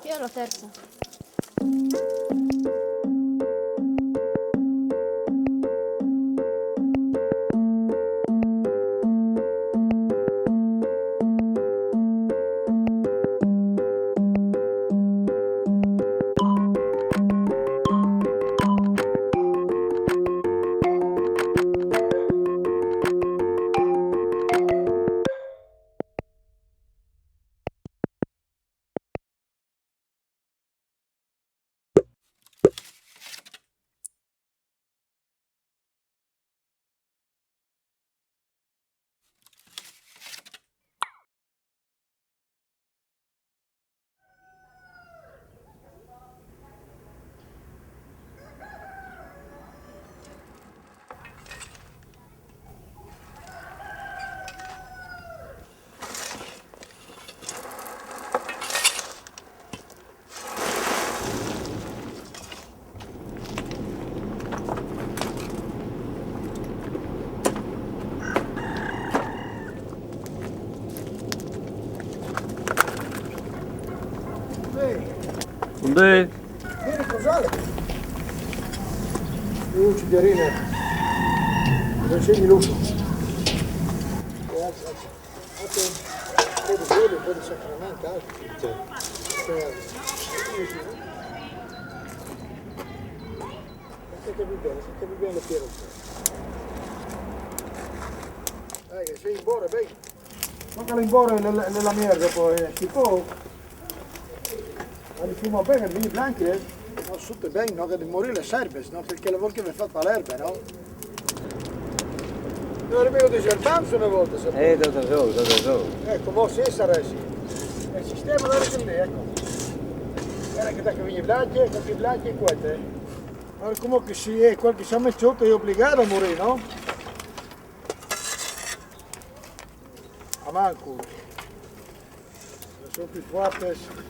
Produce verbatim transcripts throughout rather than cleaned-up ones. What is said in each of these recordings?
Io la terza. Undi? Vieni, cos'è? Luci, Pierina. Non c'è minuto. Grazie. Poi di quello, poi di sacramento, altro. Sì. Cioè, sentite più bene, sentite più bene, Piero. Dai, che sei in bora, dai. Ma che in bora è la, la, la merda poi, eh, schifo. Ma li fuma bene, vini blanchi, eh? No, sotto è bene, no, che di morire serve, no? Perché lavoro che mi fa per l'erba, no? Io ero meglio di Gervanzo una volta, se... Eh, tutto solo, tutto solo. Ecco, mo sì, sarà sì. È il sistema da che lì, ecco. Era che da che vini blanchi, con i blanchi e quelle. Allora, come che si è, quel che siamo sotto è obbligato a morire, no? A manco. Sono più forti.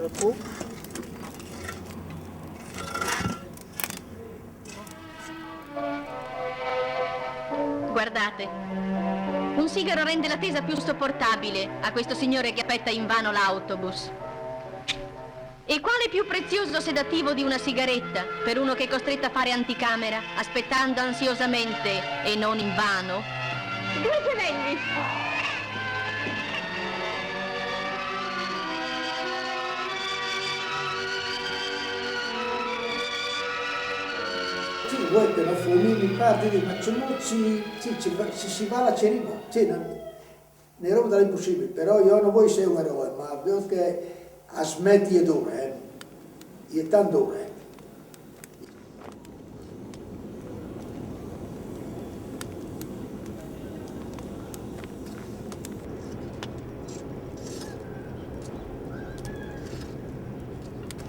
Ecco. Guardate, un sigaro rende l'attesa più sopportabile a questo signore che aspetta invano l'autobus. E quale più prezioso sedativo di una sigaretta per uno che è costretto a fare anticamera, aspettando ansiosamente e non invano? Due gemelli! Sì, vuoi che non fumi, mi parli di ma ci, ci, ci, ci, ci si va la cerimonia. Sì, non, ne roba dall'impossibile, però io non voglio essere un eroe, ma vedo che a smetti è dura, eh. È tanto dura, eh.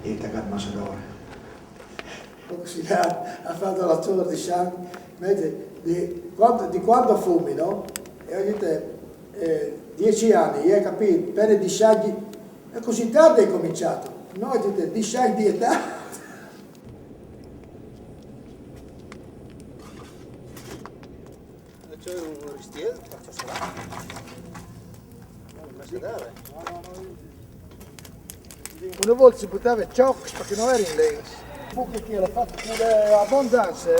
E taccat massa d'ore. Così ha, ha fatto la storia di San, di, di, quanto, di quanto fumi, no? E ho detto, eh, dieci anni, hai capito? Per dieci anni, e così tardi hai cominciato? No, ho detto, dieci anni di età. C'è un ristiello, faccio salare. Non mi dare. Una volta si buttava ciò perché non era in legge. Poi che l'ha fatto pure abbondanza.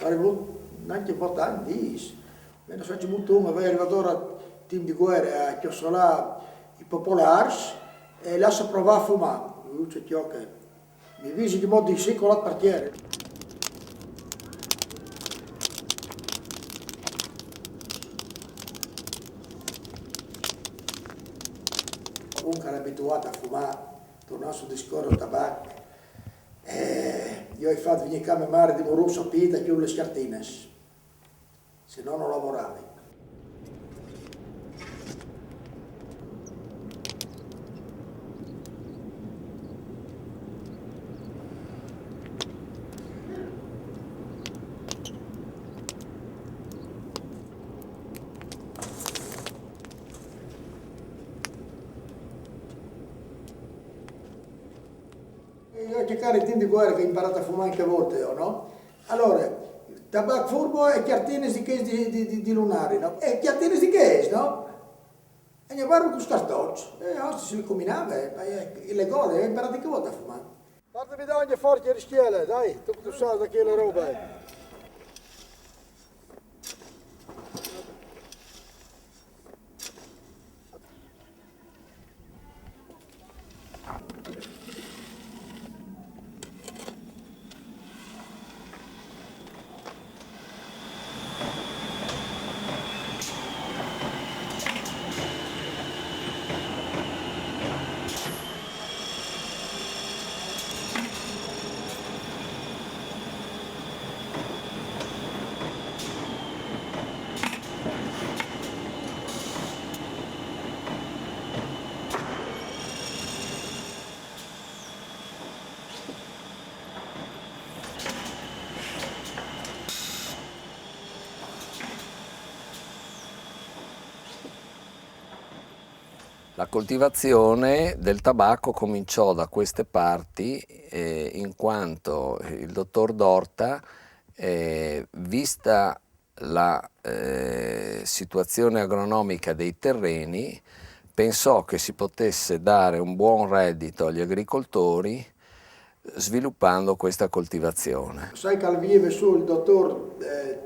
Arrivo neanche importante, dice. Meno se ci butto uno, aveva arrivato ora team di guerra a chiossare i popolari e lascia provare a fumare. Lui ci chiocca. Mi visi di modo di sì con la partiera. Comunque era abituato a fumare, tornare sul discorso tabacco. Eh, io ho fatto venire a mia madre di Moroso a Pita, chiudo le scartine. Se no non lavoravi. Che cari, timp di guera che o ai imparat a fumà in chê volte jo, no? Alore, tabac furbo e cjartinis di chês di, di, di, di lunari, no? E cjartinis di chês, no? E gno barbe cus cartoçs, e osti si li combinave, e, e, e le gode, o ai imparat in chê volte a fumà. Portimi dongje fôr chê rischiele, dai, tu, tu sâs di chê robe. La coltivazione del tabacco cominciò da queste parti, eh, in quanto il dottor Dorta, eh, vista la, eh, situazione agronomica dei terreni, pensò che si potesse dare un buon reddito agli agricoltori sviluppando questa coltivazione. Sai che al vignive sù il dottor, eh,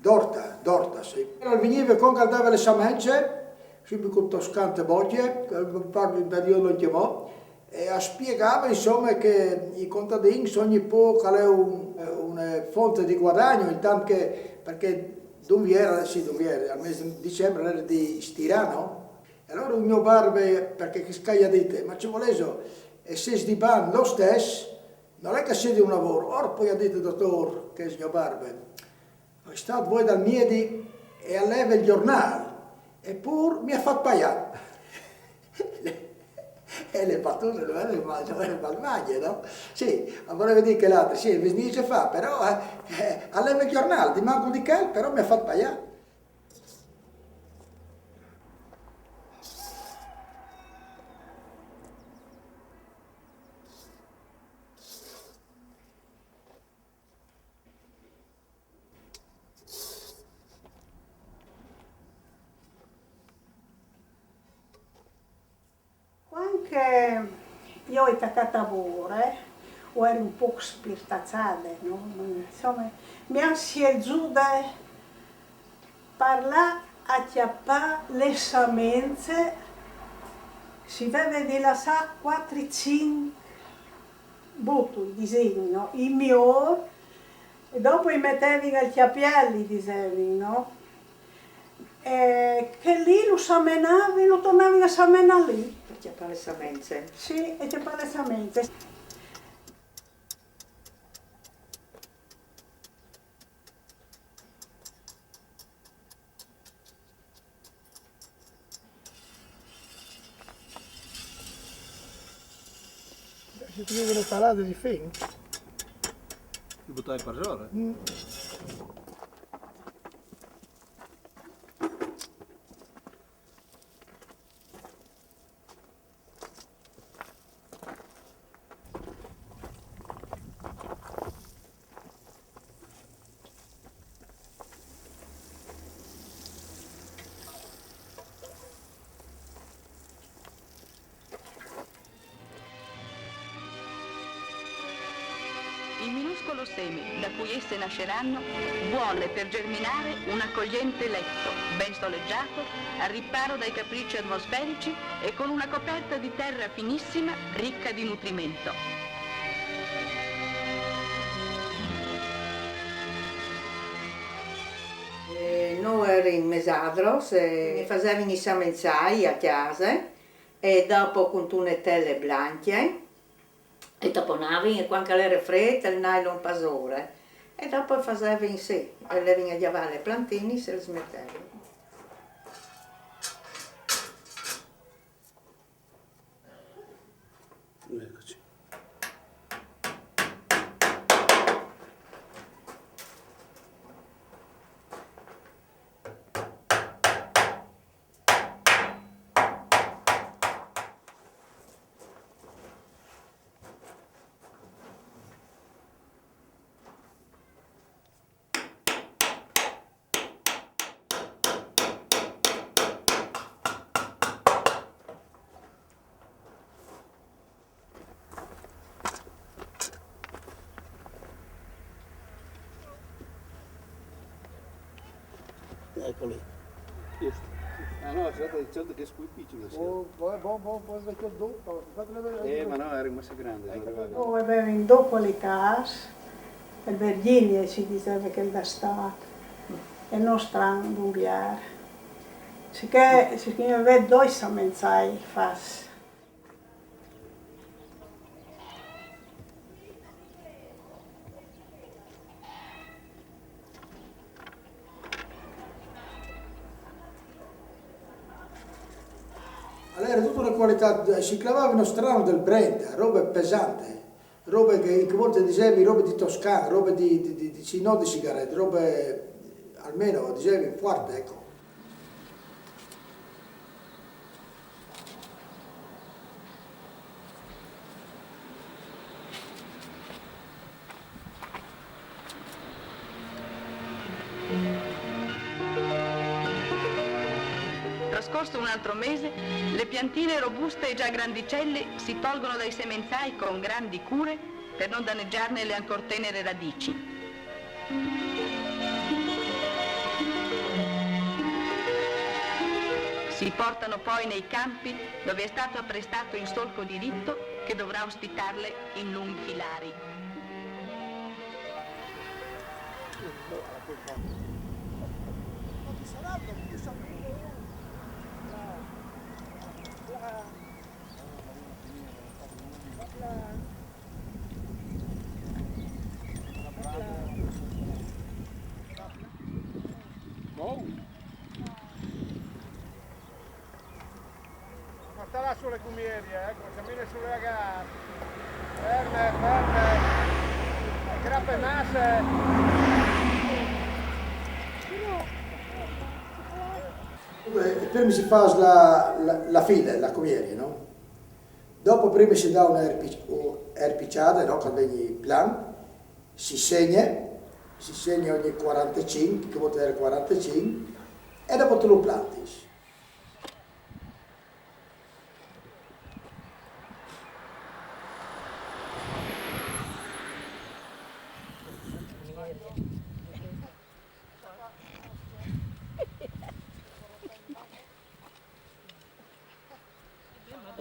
Dorta, Dorta, sì. Al vignive cuant che al dave le semence, subit cun toscante bocje, che parli in periodo ancjemò, e al spiegave, insome, che i contadins ogni pôc al è un, une fonte di guadagno, intant che, parcè d'Unvier, sì, d'Unvier, al mês di Dicembre al jere di stirâ, no? E alore un gno barbe, parcè che, che i à dite: "Ma ce volêso, e sês di bant lo stes, nol è che al sedi un lavôr." "Orpo," i à dite, "dotôr, chest gno barbe, o ai stât vuê dal miedi e al leve il gjornâl, e pûr mi à fat paiâ." E le batute no jere mal, no jere malmagne, no? Sì, ma al voleve dî che l'altri, sì, al veve ce fâ, però, eh, eh, al leve il gjornâl, di mancul di chel, però mi à fat paiâ. Cuant che jo o ai tacât a vore, o jeri un pôc spirtaçade, no? Insome, mi àn sielzude par lâ a cjapâ le semence, si veve di lassâ cuatri cinc botui, disìn, no? I miôr, e dopo i metevin al cjapiel, i disevin, no? E chel li lu semenavin, lu tornavin a semenâ li. Par cjapâ le semence. Sì, e cjapâ le semence. Se tu vedi le palade di fen. Li butavi par jôr? Mm. Il minuscolo seme da cui esse nasceranno, buone per germinare un accogliente letto, ben soleggiato, al riparo dai capricci atmosferici e con una coperta di terra finissima, ricca di nutrimento. Eh, nô o jerin mesadros, e fasevin i semenzâi a cjase, e dopo cuntune tele blancje, e taponavin, e cuant che al jere frêt, il nylon pasore, e dopo fasevin, sì, e levin a gjavâ le plantinis e lis metevin. Eccoci. Eccoli. Ah no, aspetta, certo che è più piccolo. Sì. Oh, bon, bon, bon, poi vecchio dopo, fatele vedere. Eh, ma no, era massa grande. Ecco, Arriva. Noi avevamo in dopo le case, il Virginia si diceva che è da Stato, e non strano d'un biare. Sicché si scriveva due semenziai fas. Allora era tutta una qualità, si clavava uno strano del Brenta, robe pesante, robe che in che volte dicevi, robe di Toscana, robe di, di, di, di, sì, non di sigarette, robe almeno dicevi forte, ecco. Trascorso un altro mese, le piantine robuste e già grandicelle si tolgono dai semenziai con grandi cure per non danneggiarne le ancor tenere radici. Si portano poi nei campi dove è stato apprestato il solco diritto che dovrà ospitarle in lunghi filari. Wow. Ma sta là sulle cumieri, eh, cammina sulle agare. Ferme, ferme. Grappe masse. Prima si fa la, la, la fila, la cumieri, no? Dopo prima si dà una erpi- o erpiciata, no? Che veni plan, si segna, si segna ogni quarantacinque, che vuol dire quarantacinque, e dopo tu lo planti.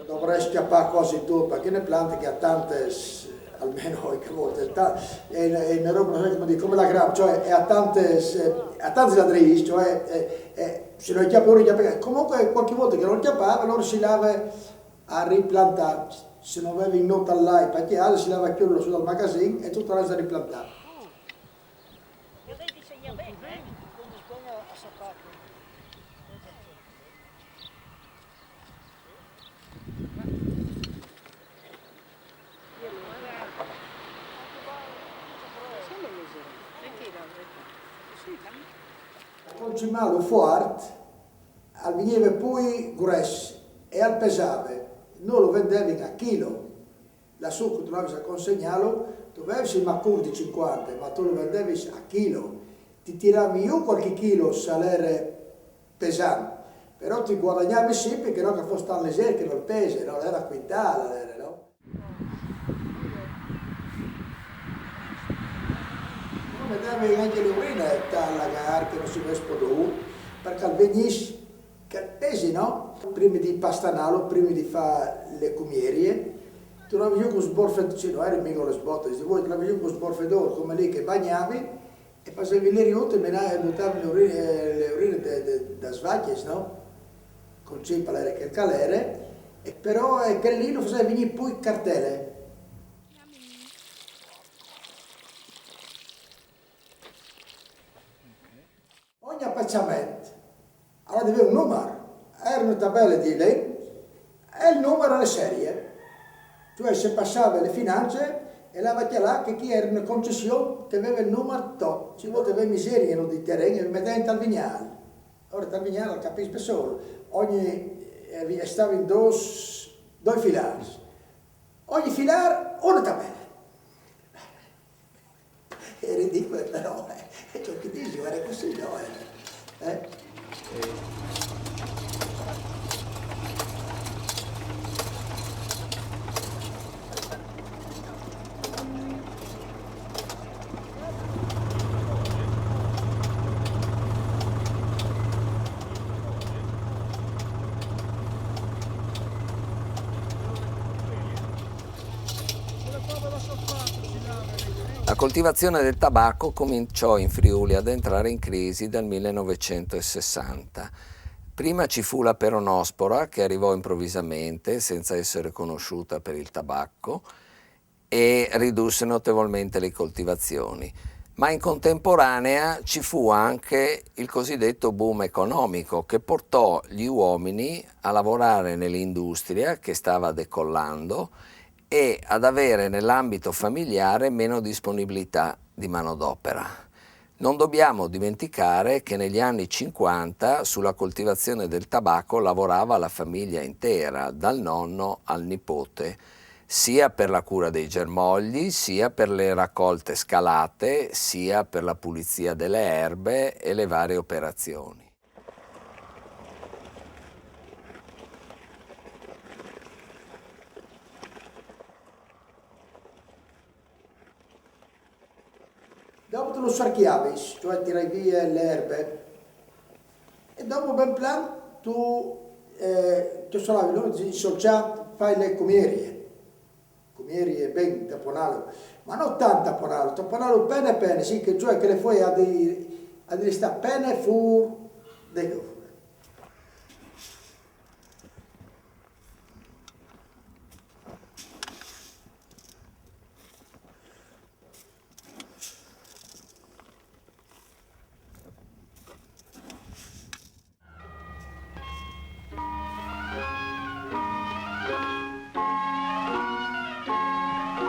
Dovrei scappare quasi tutto, perché ne piante che ha tante, almeno qualche volta, ta- è, è una roba, non so come dire, come la gram, cioè è a tante, è a tanti ladri, cioè è, è, se non chiappa uno, chiappa, comunque qualche volta che non chiappava, allora si lava a riplantare, se non avevi in nota là, perché si lava a chiuderlo su dal magazine e tutto il resto a riplantare. Concimalo fuart, al veniva poi gruesso e al pesava, non lo vendevi a chilo. Lassù che tu andavi a consegnarlo, tu avevi il macur di cinquanta, ma tu lo vendevi a chilo. Ti tiravi giù qualche chilo se l'era pesante, però ti guadagnavi sì perché non che fosse tan leggero che non pesa, no? L'era quintale, l'era, no? Come deve anche l'urina è tale che non si vede potuto, perché al venisse che pesi, no? Prima di pastanarlo, prima di fare le cumierie, tu andavi giù con sborfedore, cioè, non era mica le sbotte, se vuoi, tu andavi giù con sborfedore, come lì che bagnavi, e facevi le riute e mena- e buttavi le urine, eh, le urine de, de, da svacchie, no? Con ceppa l'era che calere, e però è che lì lo faceva venire poi cartelle. Ogni appazzamento aveva un numero, era una tabella di lei e il numero era serie. Cioè se passava le finanze e la vecchia là che chi era una concessione che aveva il numero tot, ci vuole avere miseria di terreno e metteva in tal vignale. Ora tal vignale capisco solo, ogni, eh, stava in due, due filari, ogni filare una tabella. È ridicolo però, eh. È ciò che dici, guarda così, no? Eh? Eh? La coltivazione del tabacco cominciò in Friuli ad entrare in crisi dal millenovecentosessanta. Prima ci fu la peronospora, che arrivò improvvisamente, senza essere conosciuta per il tabacco, e ridusse notevolmente le coltivazioni. Ma in contemporanea ci fu anche il cosiddetto boom economico, che portò gli uomini a lavorare nell'industria che stava decollando e ad avere nell'ambito familiare meno disponibilità di manodopera. Non dobbiamo dimenticare che negli anni cinquanta sulla coltivazione del tabacco lavorava la famiglia intera, dal nonno al nipote, sia per la cura dei germogli, sia per le raccolte scalate, sia per la pulizia delle erbe e le varie operazioni. Dopo tu lo sarchiavi, cioè tirai via le erbe, e dopo ben plan tu eh, ti sonavi, no? Dici, solciat, fai le comierie. Comierie ben taponalo, ma non tanto taponalo, taponalo bene bene, sì, che cioè che le foglie ha di, ha di restare bene fur de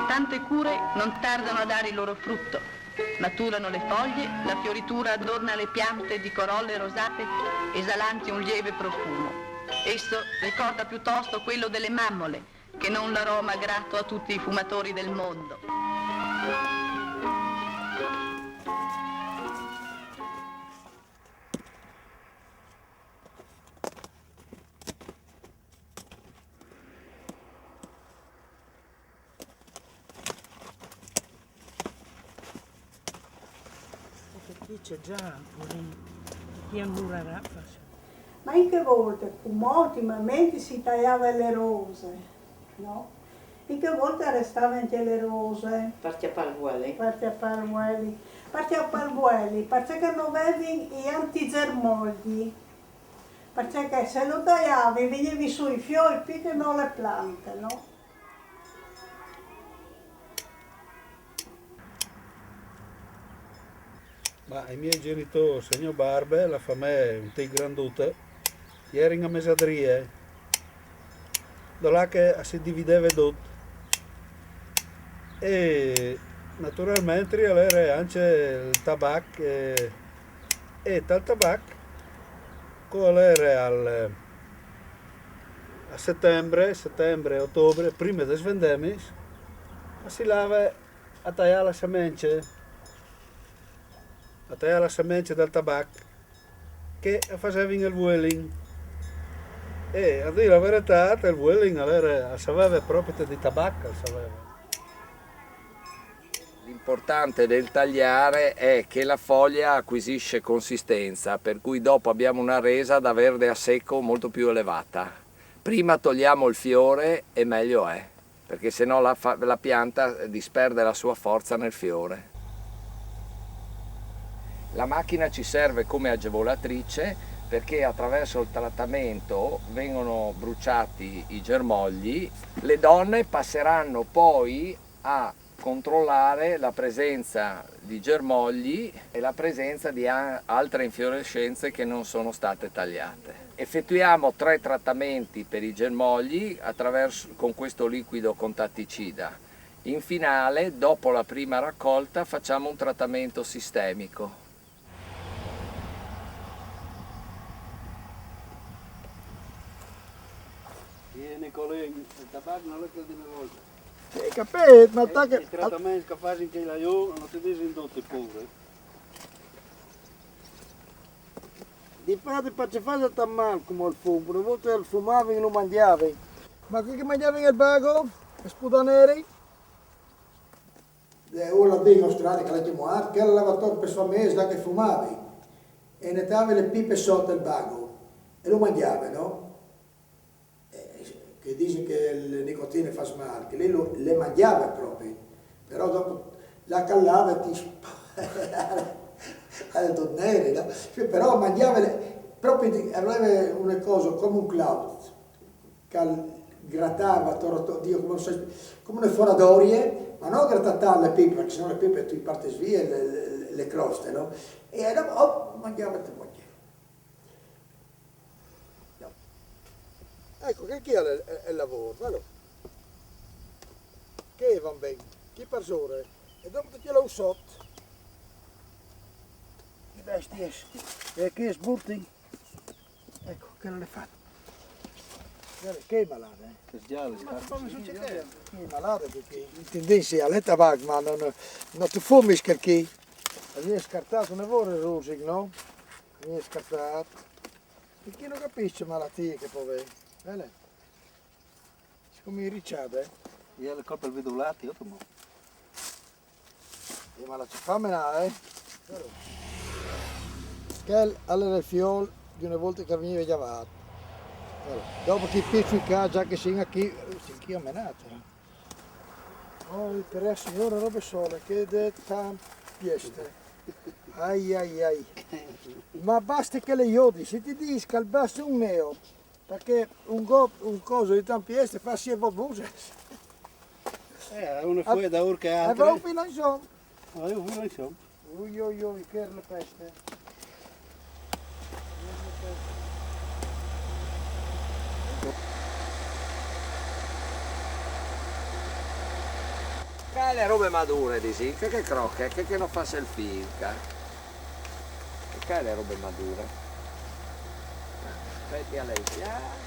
Tante cure non tardano a dare il loro frutto. Maturano le foglie, la fioritura adorna le piante di corolle rosate esalanti un lieve profumo. Esso ricorda piuttosto quello delle mammole che non l'aroma grato a tutti i fumatori del mondo. Perché qui c'è già un, qui è un muraraffa. Ma in che volte, come ultimamente si tagliava le rose, no? In che volte arrestavano anche le rose? Per chiappare il vueli. Per chiappare vueli. Per chiappare vueli, perché non avevi gli antigermogli. Perché se lo tagliavi venivi su i fiori più che non le piante, no? Ma i miei genitori, signor Barbe, la famiglia un tic grandute, erano a mesadrie, da là che si divideva tutto. E naturalmente era anche il tabacco, e, e tal tabacco, quello era al, a settembre, settembre, ottobre, prima delle vendemie, si lava a tagliare la semence, a tagliare la semence del tabacco che facevano il vueling. E a dire la verità, il vueling allora sapeva proprio di tabacco, sapeva. L'importante del tagliare è che la foglia acquisisce consistenza, per cui dopo abbiamo una resa da verde a secco molto più elevata. Prima togliamo il fiore e meglio è, perché sennò la, la pianta disperde la sua forza nel fiore. La macchina ci serve come agevolatrice perché attraverso il trattamento vengono bruciati i germogli. Le donne passeranno poi a controllare la presenza di germogli e la presenza di altre infiorescenze che non sono state tagliate. Effettuiamo tre trattamenti per i germogli con questo liquido contatticida. In finale, dopo la prima raccolta, facciamo un trattamento sistemico. Nicolin, il tabacco non è quello di una volta. Sì, capito, ma sta che... Il trattamento che fanno anche là, non ti dico in tutti pure. Difatti, perché fa tanto male come il fumo, una volta il fumava e non mangiava. Ma chi che mangiava il bago? I sputaneri? E ora dico strada che la chiamo art, che era lavator per sua mesa che fumavi e nettava le pipe sotto il bago e lo mangiava, no? Eh, che dice che le nicotine fa male, che lei lo, le mangiava proprio, però dopo La calava ti sp-, alle donnere, no? Cioè, però mangiava le, proprio di, aveva una cosa come un clown, che al-, grattava, toro, to-, Dio, come, non so, come una foradoria, ma non grattava le pipe, perché sennò le pipe tu parte via le, le, le croste, no? E allora, oh, mangiava, ti mangiava. No. Ecco, che chi è il, il lavoro? Allora, che va bene, chi parsore? E dopo ti lo sotto. Che bestie, e che sburti? Ecco, che non l'è fatto. Guarda, che è malata, eh? Che giallo, ma come succede? Che è malata, perché in tendenza a letta va, ma non, non ti fumi che chi. Aveva scartato un lavoro, Rosing, no? Aveva scartato. Perché non capisce malattie che può avere? Vedi? Siccome è ricciata, eh? Io le colpe il vedo latte, io tomo. E ma la ci fa menare, eh? Quel allora il fiol di una volta che veniva chiamato. Allora, dopo che piccio in casa, che si anche qui, si anche io menato, eh? Oh, per il Signore robe sole, che de tan pieste. Ai ai ai. Ma basta che le iodi, se ti dici che al basta un meo, perché un, go, un coso di tan pieste fa sia bobuse. Eh, uno fuori da urca e eh, altre. Va un filo insomma. Ma io uno insomma. Ui ui ui, che è la peste. Che è le robe madure, dici? Che, che crocche, che, che non fa il film, ca? Che è le robe madure? Aspetti a lei, ah.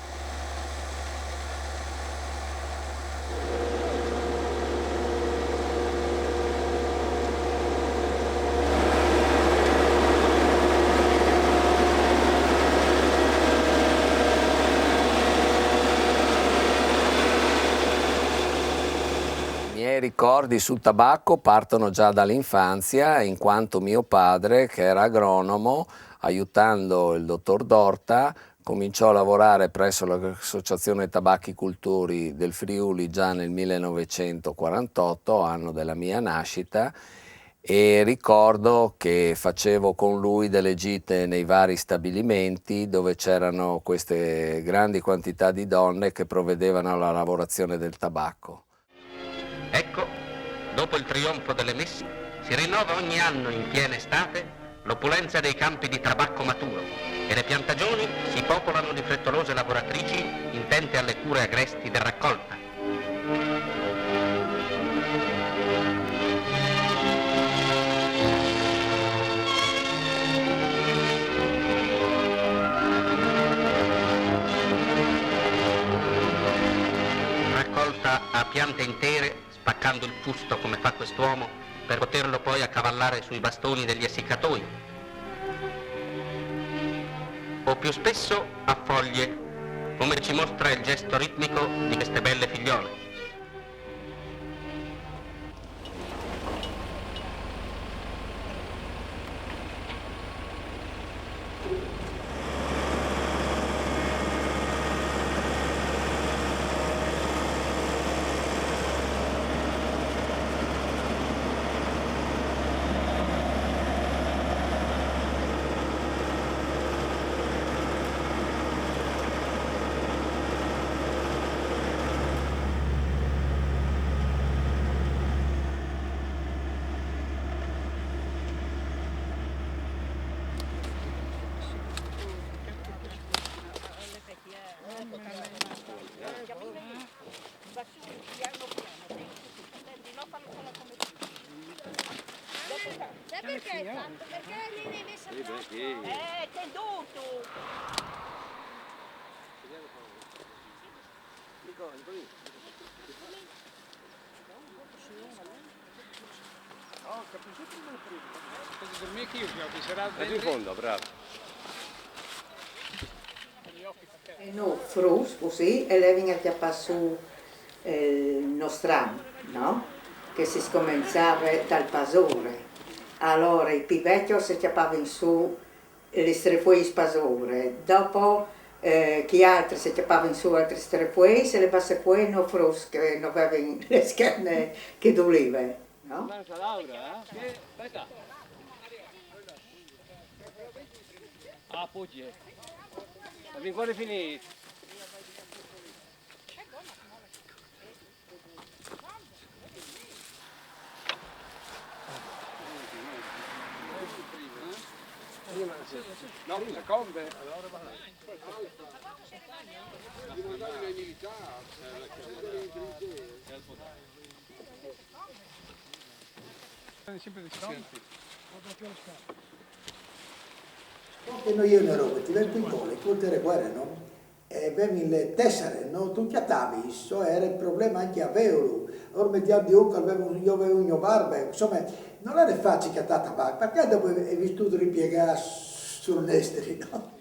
I miei ricordi sul tabacco partono già dall'infanzia, in quanto mio padre, che era agronomo, aiutando il dottor Dorta, cominciò a lavorare presso l'Associazione Tabacchicoltori del Friuli già nel millenovecentoquarantotto, anno della mia nascita, e ricordo che facevo con lui delle gite nei vari stabilimenti dove c'erano queste grandi quantità di donne che provvedevano alla lavorazione del tabacco. Ecco, dopo il trionfo delle messe, si rinnova ogni anno in piena estate l'opulenza dei campi di tabacco maturo e le piantagioni si popolano di frettolose lavoratrici intente alle cure agresti da raccolta. Raccolta a piante intere, spaccando il fusto come fa quest'uomo, per poterlo poi accavallare sui bastoni degli essiccatoi. O più spesso a foglie, come ci mostra il gesto ritmico di queste belle figliole. Sai perché? Perché lei ne messa troppo. Eh, che duro! Oh, capisci prima il primo. Questo per me che io gioco, sarà... È più in fondo, bravo. E no, fruts, così, e lei viene a chiappare su, eh, il nostran, no? Che si scominciava dal pasore. Allora, i più vecchi si chiappavano su le strefueis pasore, dopo, eh, chi altri si chiappavano su altri strefueis, e le basse fueis no fruts, che no avevano le schene che dolive. No? Manca Laura, eh? Sì, aspetta. Ah, poi. Ma mi pare finito. No, seconde. Sempre di sconti. Che noi è una roba, ti vedi in gol, il conto era guerra, no? E avevi le tessere, no? Tu chiattavi, so, era il problema anche a Veolo. Ormai di un che avevo, io avevo il mio barba, insomma, non era facile chiattare tabacco, perché dopo hai visto ripiegare sul nestri, no?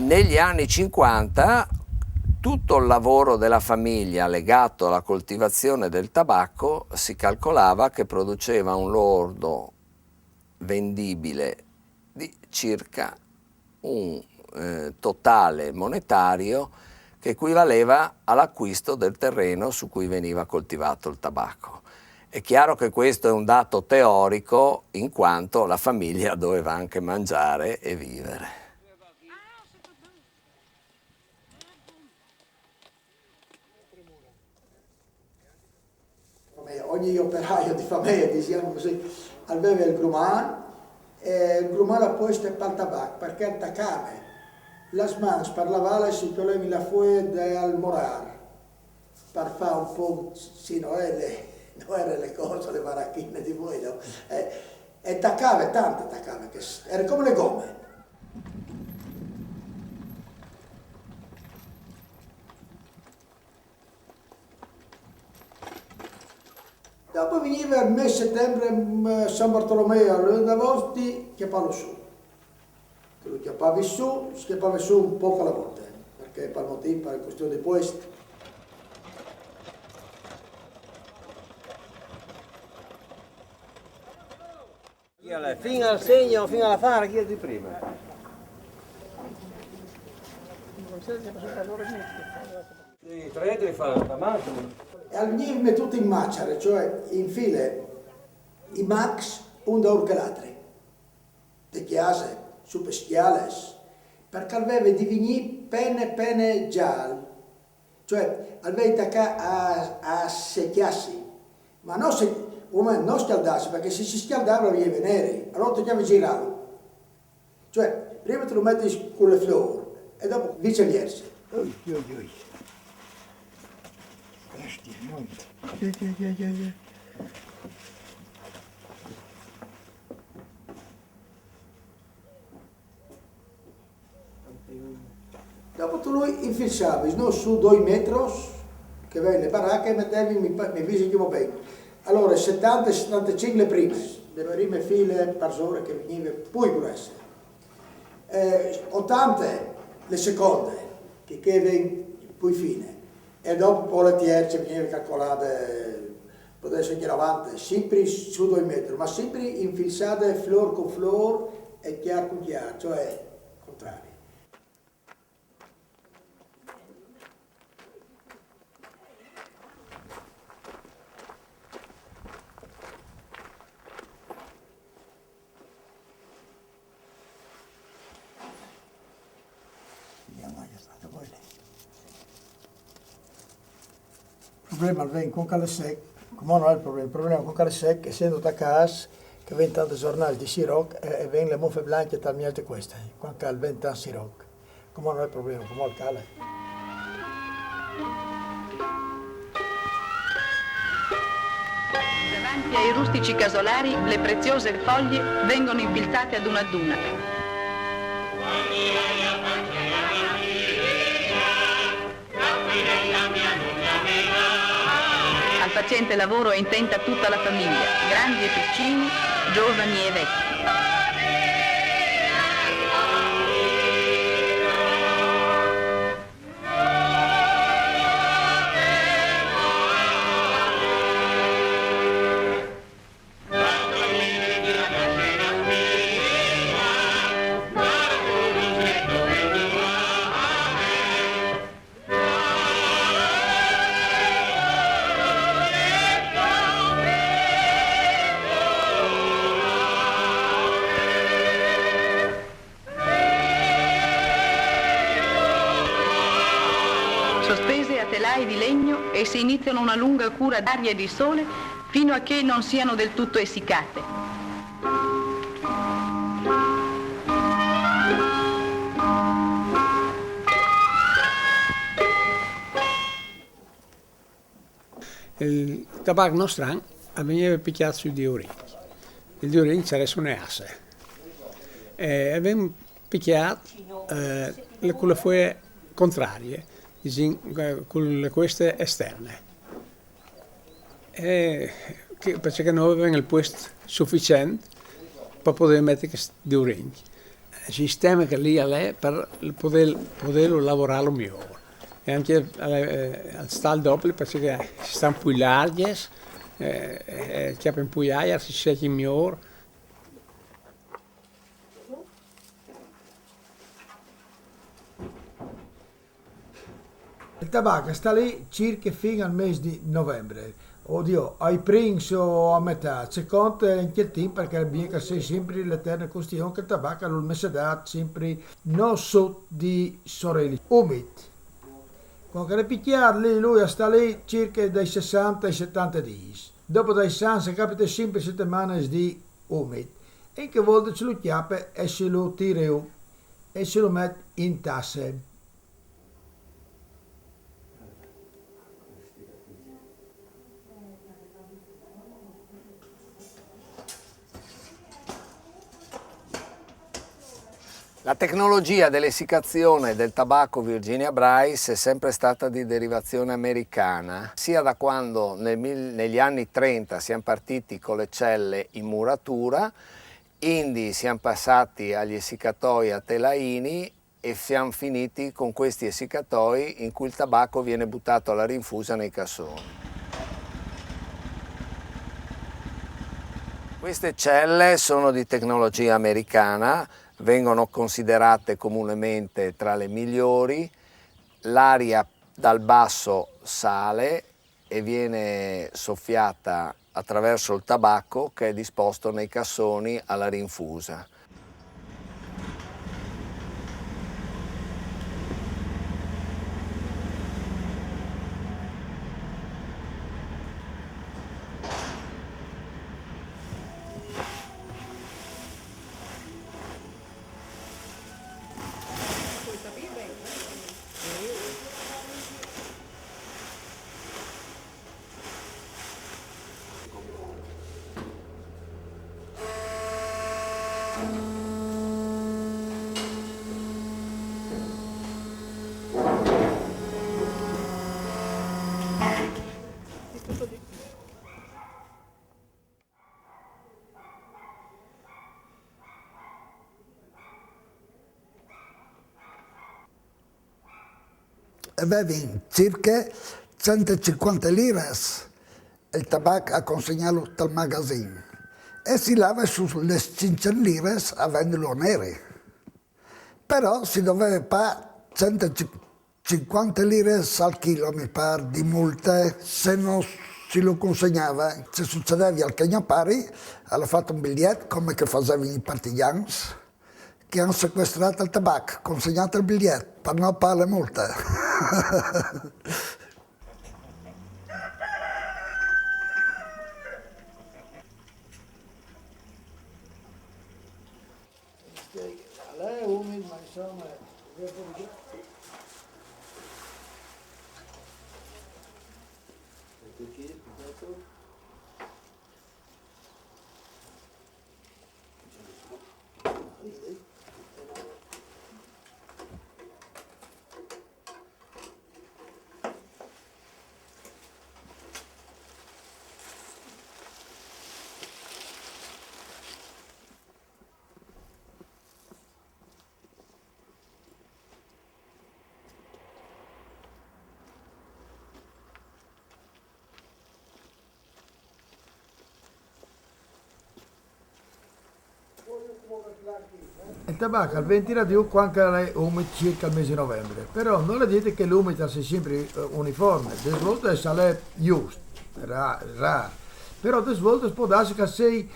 Negli anni cinquanta tutto il lavoro della famiglia legato alla coltivazione del tabacco si calcolava che produceva un lordo vendibile di circa un eh, totale monetario che equivaleva all'acquisto del terreno su cui veniva coltivato il tabacco. È chiaro che questo è un dato teorico in quanto la famiglia doveva anche mangiare e vivere. Ogni operaio di famiglia, diciamo così, aveva il grumà e il grumà l'ha posto per il tabacco perché attaccava. Las mans per lavarle si tolevi la fuoia dal morar per fare un po', sì, non è le, non era le cose, le marachine di voi, no? Eh, e attaccava, tanto attaccava, che era come le gomme. Dopo veniva il mese settembre, San Bartolomeo, allora da Vosti, che parlo su. Che lo chiappavi su, schiappavi su un poco alla volta, perché per motivi, per questione di posti. Fino al segno, fino alla fara, chi è di prima? Sì, tre, tre fa, fa massimo. E al gnivme tutti in macciare, cioè in file, i max, un da urchelatri, de chiase, su peschiales, perché al veve di vignì pene pene gial, cioè al veve tacà a, a secchiassi, ma no se, come no scaldassi, perché se si scaldava lo veve neri, allora tocchiava girarlo. Cioè, prima te lo metti con le flor e dopo viceversa. Ui, ui, ui. Bestia, no. Yeah, yeah, yeah, yeah, yeah. Dopo tu lui infilzavi, no, su due metri, che vei le baracche e mettevi, mi, mi visi che va bene. Allora, settanta e settantacinque le prime, le prime file per ore che veniva più grosse. Eh, ottanta le seconde, che, che veniva più fine. E dopo poi le terze veniva calcolate, potesse essere avanti, sempre su due metri, ma sempre infilzate flor con flor e chiar con chiar, cioè contrari. Il problema vien con che al è sec, come no è il problema? Il problema con che al è sec, essendo da casa, che vien tante giornate di siroc e, e vien le muffe blanche tal miel de queste, quando che al vien tant siroc. Come no è il problema, come al cala. Davanti ai rustici casolari le preziose foglie vengono infilzate ad una ad una. Facente lavoro e intenta tutta la famiglia, grandi e piccini, giovani e vecchi. Sospese a telai di legno, esse iniziano una lunga cura d'aria e di sole fino a che non siano del tutto essiccate. Il tabac nostran al vegneva picjât sui dî orencj. I dî orencj a saressin une asse. E al ven picjât, eh, cu la foie contrarie, disìn, eh, cu la cueste esterne. E che, parcè che no vevin il puest suficient par podê meti chescj dî orencj. Il sisteme che al è li al è par podê, podê lavorâlu miôr. E ancje al, eh, al sta al dopli parcè che a son plui largjis, eh, eh, a cjapin plui aiar, si secjin miôr. Il tabac al sta li cirche fin al mês di Noviembre. Oddio, ai prins o a metât, secont in chel timp, parcè che al è ben che al sei simpri la eterne cuestion che il tabac al vûl messe dât simpri no sot di soreli, umit. Cuant che al è picjât li, lui al sta li cirche dai sessante ai setante dîs. Dopo dai sessante al capite simpri setemanis di umit. E in chê volte si lu cjape e si lu tire jù e si lu met in tasse. La tecnologia dell'essiccazione del tabacco Virginia Brice è sempre stata di derivazione americana, sia da quando nel mil- negli anni trenta siamo partiti con le celle in muratura, indi siamo passati agli essiccatoi a telaini e siamo finiti con questi essiccatoi in cui il tabacco viene buttato alla rinfusa nei cassoni. Queste celle sono di tecnologia americana, vengono considerate comunemente tra le migliori, l'aria dal basso sale e viene soffiata attraverso il tabacco che è disposto nei cassoni alla rinfusa. E vevin cirche cent e cincuante liris il tabac a consegnâlu tal magazin e si lave su lis cinccent liris a vendîlu a neri. Però si doveve pâ cent e cincuante liris al chilo, mi pâr, di multe se no si lu consegnave. Se sucedeve che gnò pari al à fat un biliet, come che a fasevin i partigjans, che a àn secuestrât il tabac, consegnait il biliet, par no pâ la multe. Al è umit, ma insome, El tabac al ven tirà jù quand che l'è umit, circa al mese di novembre, però no l'è dit che l'umit al sia simpri, eh, uniforme, des voltes al è just, ra-, rar, però des voltes al pò darsi che al sei,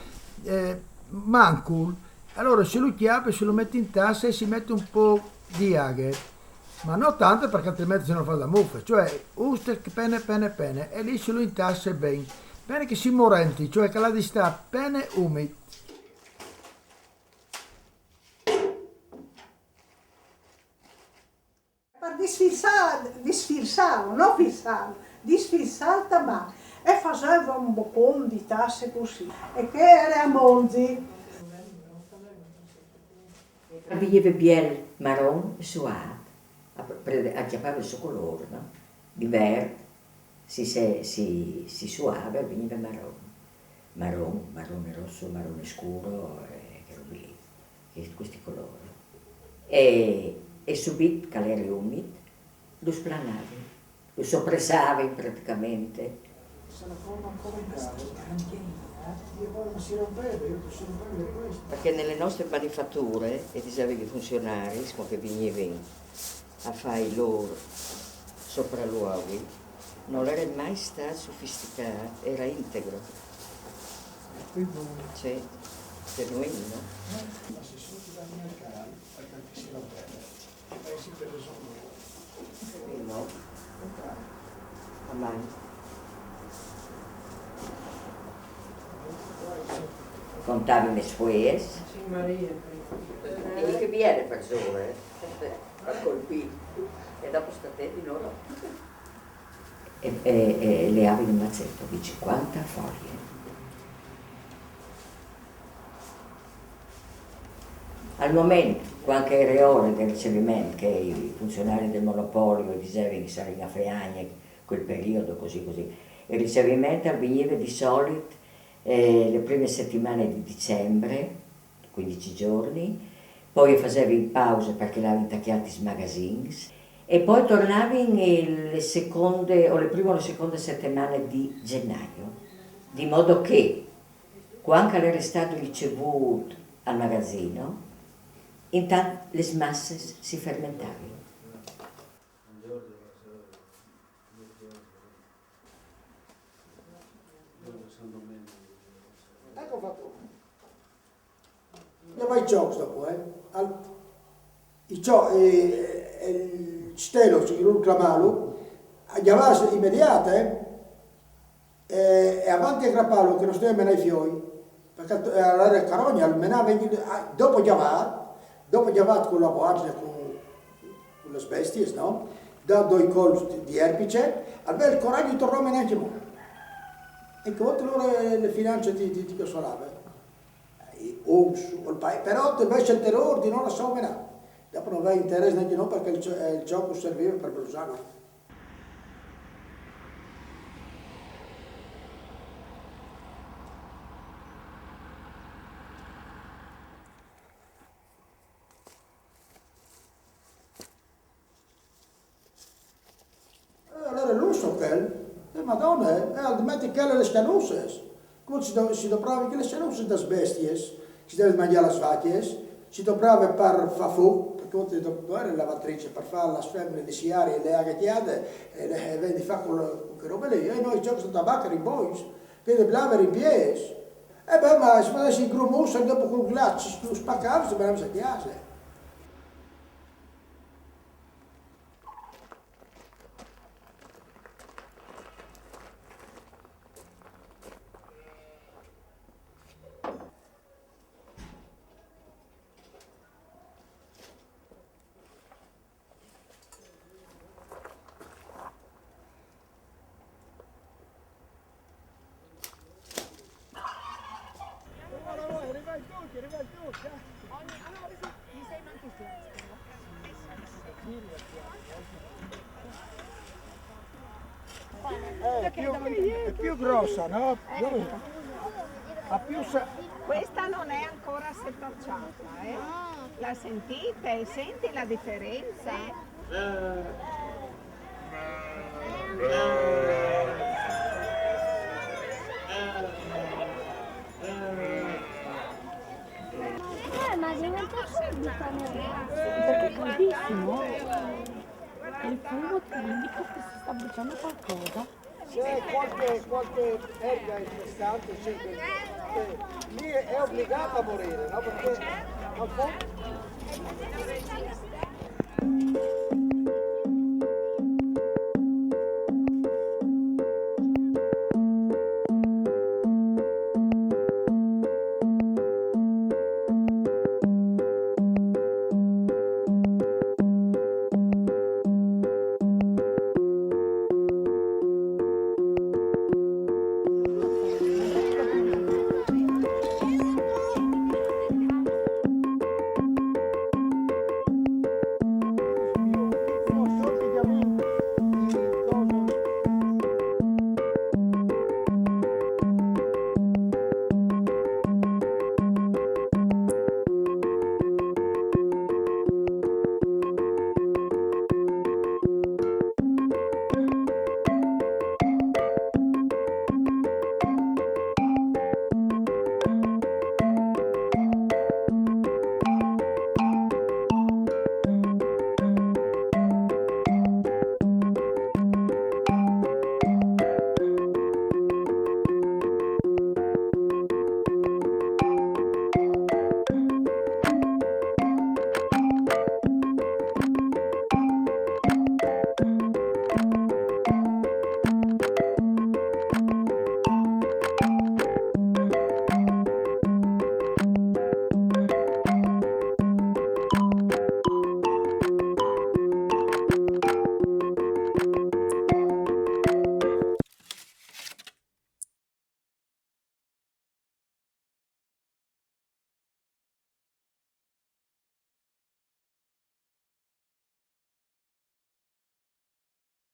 eh, mancul, alora se lu cjape, se lu met in tassa e si met un pò di aghe, ma no tante parché altrimentri se no al fa la mufe, cioè, juste pene, pene, pene, e lì se lu intassa ben, pene che si morenti, cioè che l'ha di stà pene umit. Par disfilsà, disfilsà, no filsà, disfilsà el tabac. E faseva un bocon di tasse cussì. E che ere a monzi. Al vignive biel maron e suât, a pre-, a cjapave il so colôr, no? Di vert, si, se, si, si suave, al vignive maron. Maron, marrone rosso, marrone scuro, eh, che robe lì, che, questi colori. E, e subit, che l'ere umit, lu splanavin, lu sopressavin praticamente. Se la forma ancora in casa, anche in, eh? Io poi non si rompeva, io posso rompere questo. Parché nelle nostre manifatture, e disevin i funzionaris, quand che vignivin a fâ i lôr sopraluoghi, no l'ere mai stât sofisticât, era integro. E quindi Sì, genuin, no? Ma se sotto da mio caro, perché ti si rompeva. E si per esempio. No, mai. Contavin lis fueis. Sì, Maria. E che viene persone, eh? A colpî. E dopo state di loro. E, e, e leavin il mazzetto di cinquanta foglie. Al moment, quand che ere ore dal riceviment, che i funzionaris dal monopolio a disevin che a sarìn a fâ agn, quel periodo, cussì cussì, il riceviment al vignive di solit, eh, le prime setimane di dicembre, quindis jorns, po a fasevin pause parché a lavin tacjât i magazins, e po a tornavin, eh, le seconde, o le prime o le seconde setimane di gjenaio, di modo che, quand che al ere stât ricevût al magazin, intant lis massis si fermentavin. Eco fatto. Levà i cjocs dopo, eh. Al, i cjo-, eh, eh, il stelo, se lu clamavi, a gjavâ imediât, eh. E, e avanti a grapâlu che no steve a menâ i fioi, parché, eh, alore carogna, al menave, ah, dopo gjavât, dopo gjavât cu la voagjne, cu, cu lis bestiis, no? Dât doi colps di, di erpice, al veve il coragjo di tornâ a menâ ancjemò. E che volte alore le finance ti, ti, ti consolave. I oms, o il paîs, però te veve il terôr di no lassâ menâ. Dopo no veve interès nancje no, parché il cjo-, eh, il cjoc al servive par brusâ, no? Eh, alore il lusso chel, eh, Madone, eh, al meti chel a lis scanussis. Cumò si do-, si doprave chê lis scanussis des bestiis, si deve mangjâ lis vacjis, si doprave par fâ fûc, parché no ere lavatrice, par fâ lis feminis lis siaris, le aghe cjade, e le, e veve di fâ cu, cu chê robe li, e no, i cjocs di tabac a rin bogns, che i blave a rin piês. E ben, ma se fasès i grumus, e dopo cul glaç si lu spacave, si menave a cjase. Eh, è più, è più grossa, no? Ha più sa- Questa non è ancora setacciata, eh? La sentite? Senti la differenza? Perché è caldissimo. È il fumo, quindi forse si sta bruciando qualcosa. C'è qualche, qualche erba interessante, cioè, che, che lì è, è obbligata a morire, no? Perché non fa